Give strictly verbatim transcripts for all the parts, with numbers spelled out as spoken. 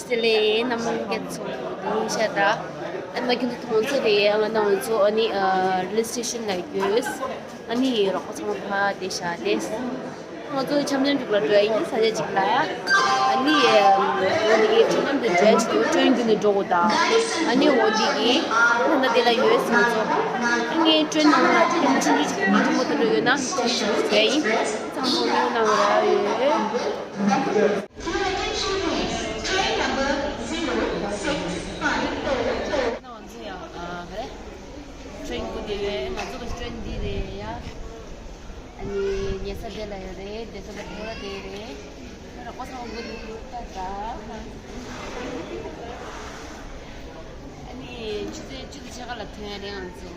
ཟེར་ལེ་རྣམ་པ་ལྷན་རྒྱས་ཚོ་དེ་ནི་ཤ་ད། ཨ་ནི་ང་ཁྱོད་ཚོ་མཐོང་ཚོད་རེད། ང་ནང་ཚོ་ཨ་ནི་རེལ་ཝེ་སི་ཊེ་ཤན་ལ་ཡོད། ཨ་ནི་རོགས་པ་ཚང་མ་ཕ་དེ་ཤ་དེ། ང་ཚོ་འཆམ་འཆམ་འགྲིག་ལ་འགྲོ་ཡ་ཡིན་ས་ཆ་གཅིག་ལ། ཨ་ནི་འོ་འདི་གི་འཆམ་འཆམ་དུ་འགྲོ་ཡ་ཅིག་ཏུ་ཊེན་རྒྱུ་ནི་འགྲོ་དགོས་ད། ཨ་ནི་འོ་འདི་གི་ད་ལྟ་དེ་ལ་ཡོད་ས་ང་ཚོ། ཨ་ནི་ཊེན་ནང་ལ་ཊེན་ཆུང་ཆུང་ཅིག་ཐུང་མོ་དུ་འགྲོ་ཡོད་ན་ཆུང་ཆུང་ཅིག་འགྲོ་ཡ་ཡིན། ཚང་མ་ངོ་ནང་ར་ཡོད། Your attention please. Train number zero six five four four. ང་ཚོ་ཡང་ཨ་ག་རེ། ཊེན་སྒུག་བསྡད་ཡོད། ང་ཚོ་གི་ཊེན་འདི་རེད་ཡ། ཨ་ནི་ཉལ་ས་དེ་ལ་ཡོད་རེད། བསྡད་ས་ལ་ཕོ་བ་དེ་རེད། ཁྱོད་རང་ཁོ་ཚང་མ་སྒུག་འདུག་ད་ད། ཨ་ནི་ཆུ་ཚོད་བཅུ་དང་ཕྱེད་ཀ་ལ་ཐོན་ཡ་རེད་ང་ཚོ།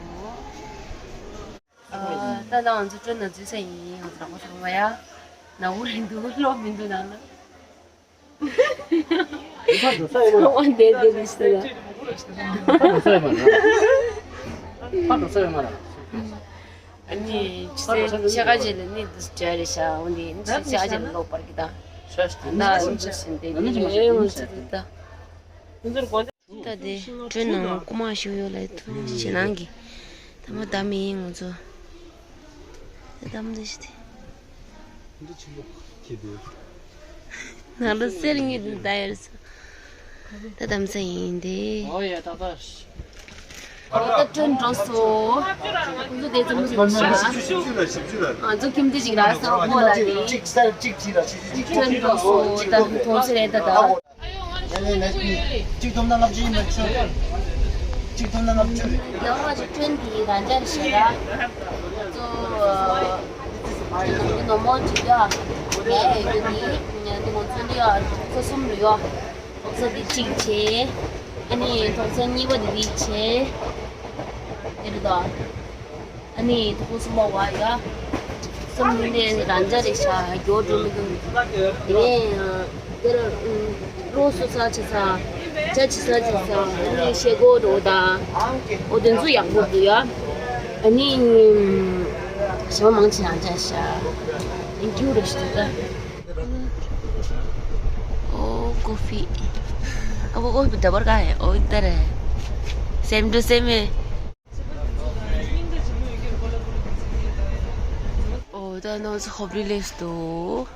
ཨ། ད་ལྟ་ང་ཚོ་ཊེན་ནང་འཛུལ་ཚར་ཡིན། ང་ཚོ་རང་མགོ་ཚང་མ་ཡ། ནག་པོ་རེད་འདུག་གློག་མི་འདུག་ནང་ལ། ཕར་འགྲོ་ས་ཡོད་མ་རེད། འོ་འདི་འདི་འདི་ཟེར་ཡ། ཕར་འགྲོ་ས་ཡོད་མ་རེད། ཕར་འགྲོ་ས་ཡོད་མ་རེད། ཨ་ནི་ཆུ་ཚོད་ཕྱེད་ཀ་རྗེས་ལ་ནི་འདི་འདྲ་རེད་ཤག་འོ་འདི་ནི་ཆུ་ཚོད་ཕྱེད་ཀ་རྗེས་ལ་ལོག་པར་གི་ད། ད་འདི་འདི་ཟེར་འདི་འདི་འདི་འདི་ད། ད་དེ་ཊེན་ནང་རྐུ་མ་ཞིག་ཡོད་ལ་ཐུག་ཞེ་ནང་གི་ཐ་མ་ད་མི་ཡིན་ང་ཚོ། ད་ད་མི་འདི་ཞིག་དེ། ནང་ལ་གསེར་དངུལ་དེ་ད་ཡོད་སོ། ད་དམ་ས་ཡིན་དེ། ཨོ་ཡ་ད་ད། ད་ཊེན་འགྲོ་སོང་། ང་ཚོ་དེ་ཙམ་ཞིག་ང་ཚོ་ཁྱིམ་དུ་ཞིག་རག་སོང་ཧོ་ལ་དེ། ཊེན་འགྲོ་སོང་། ད་མཐོང་ཚེ་རེད་ད་ད། ལས་ལས་ལས། གཅིག་ཐོབ་ན་ལྔ་བཅུ་ཡིན་པ་ཆོད། གཅིག་ཐོབ་ན་ལྔ་བཅུ་རེད། ཡང་ང་ཚོ་ཐོན་དེ་རང་འཇགས་བྱེད་ར། ང་ཚོ་ནོར་མོ་བྱེད་ཡ། ངས་ཡོད་ནི་ང་ཚོ་ནི་ཡ་ཁོ་གསུམ་རེད་ཡ། ཐོག་ས་དེ་གཅིག་བྱས། ཨ་ནི་ཐོག་ས་གཉིས་པ་དེ་གཅིག་བྱས། དེ་རེད་ད། ཨ་ནི་ཐོག་གསུམ་པ་བ་ཡ། གསུམ་ནས་རང་འཇགས་རེད་ཤག་རྒྱོ་འགྲོ་མི་འདུག་དེ་ནས་དེར་གློག་གསོ་ས་བྱེད་ས། ཇ་བྱེད་ས་བྱེད་ས། ཨ་ནི་ཤེལ་སྒོ་འགྲོ་ད། འོ་དེ་ཚོ་ཡག་པོ་འདུག་ཡ། ཨ་ནི་ཞེ་པོ་མང་ཆེ་རང་འཇགས་ཤག Thank you རེད་ཤག་ད། Oh, coffee. आपको कॉफी बराबर का है? ओ इधर है। सेम टू सेम है। ཨོ་ད་ནང་ཚོ་ཧོབ་རི་ལེབས་འདུག་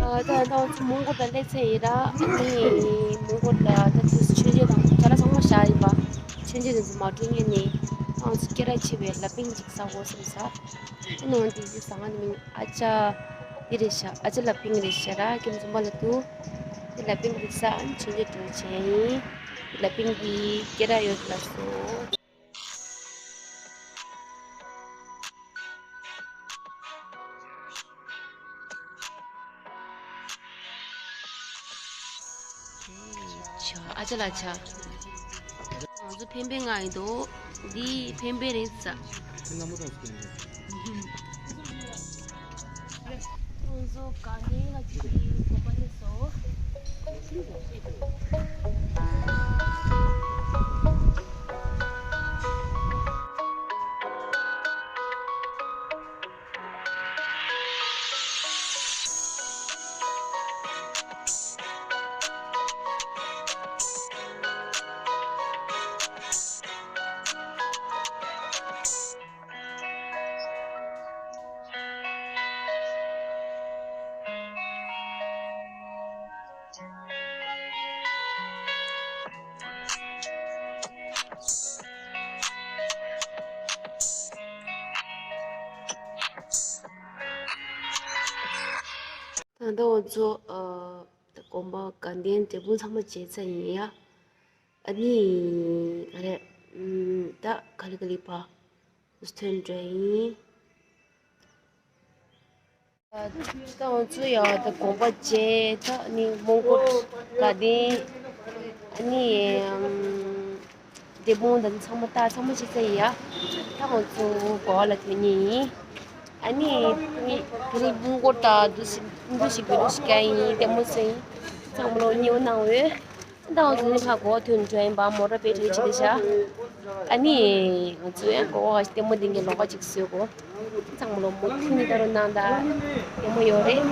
ཨ་ད་ད་ང་ཚོ་མོན་གྷོ་ད་སླེབས་ཚར་ཡིན་ར། ཨ་ནི་མོན་གྷོ་ལ་ད་དུས་མཆོད་མཇལ་དང་ཅ་ལག་ཚང་མ་བཞག་ཡིན་པ། མཆོད་མཇལ་དེ་ཚོ་མ་འགྲོ་སྔོན་ནས་ང་ཚོ་སྐད་གྲགས་ཆེ་བའི་ལ་ཕིང་ཅིག་ཟ་དགོས་བསམ་ས། ཨ་ནི་འོ་དེ་ཟ་ང་ནི་མིང་ཨ་ཅག་འདི་རེད་ཤག་ཨ་ཅག་ལ་ཕིང་རེད་ཤག་ར་ཁྱིམ་འཛོམས་པ་ལ་འདུག་དེ་ལ་ཕིང་རེད་ས། ཨ་ནི་མཆོད་མཇལ་འགྲོ་བྱས་ཡིན། ལ་ཕིང་གི་སྐད་གྲགས་ཡོད་ལ་སོ། ཆ་ཨ་ཅག་ལ་ཆ། ང་ཚོ་འཕེན་པའི་ང་ཡིན་དོ། འདི་འཕེན་པའི་རེད་ས། ཁོང་ཚོ་ག་ནས་ང་ཚོ་གི་གོམ་པ་སླེབས་སོང་། ད་ད་ང་ཚོ་ཨ་ད་དགོན་པ་དགའ་ལྡན་འབྲས་སྤུངས་ཚང་མ་མཇལ་ཚར་ཡིན་ཡ། ཨ་ནི་ག་རེ་ཨམ་ད་ག་ལེ་ག་ལེ་ཕར་ཐོན་འགྲོ་ཡིན། ད་ང་ཚོ་ཡ་ད་དགོན་པ་མཇལ། ད་ནི་མོན་གྷོ་དགའ་ལྡན་ཨ་ནི་ཨམ་འབྲས་སྤུངས་ད་ཚང་མ་ད་ཚང་མ་ཅི་ཚ་ཡིན་ཡ། ད་ང་ཚོ་གོ་བ་ལ་ཐོན་ནི་ཡིན། ཨ་ནི་ནི་དེ་རིང་མོན་གྷོ་ད་འདུག་སེ་འདུག་སེ་གི་འདུག་སེ་ཀྱང་ཡིན། ལྟད་མོ་སེ་ཡིན། ཚང་མ་ལོ་ཉེ་བོ་གནང་འོས། ད་ང་ཚོ་ནི་ཕ་གོ་ཐོན་འགྲོ་ཡིན་པ། མོ་ཊ་པེ་ཊི་ཆེ་དེ་ཤ། ཨ་ནི་ང་ཚོ་ཡང་གོ་བ་ལྟད་མོ་འདི་གའི་ལོགས་ཀ་ཅིག་བཟོས་གོ། ཚང་མ་ལོ་མུ་མཐུད་ནས་ད་རུང་གནང་ད། ལྟད་མོ་ཡོད་རེད།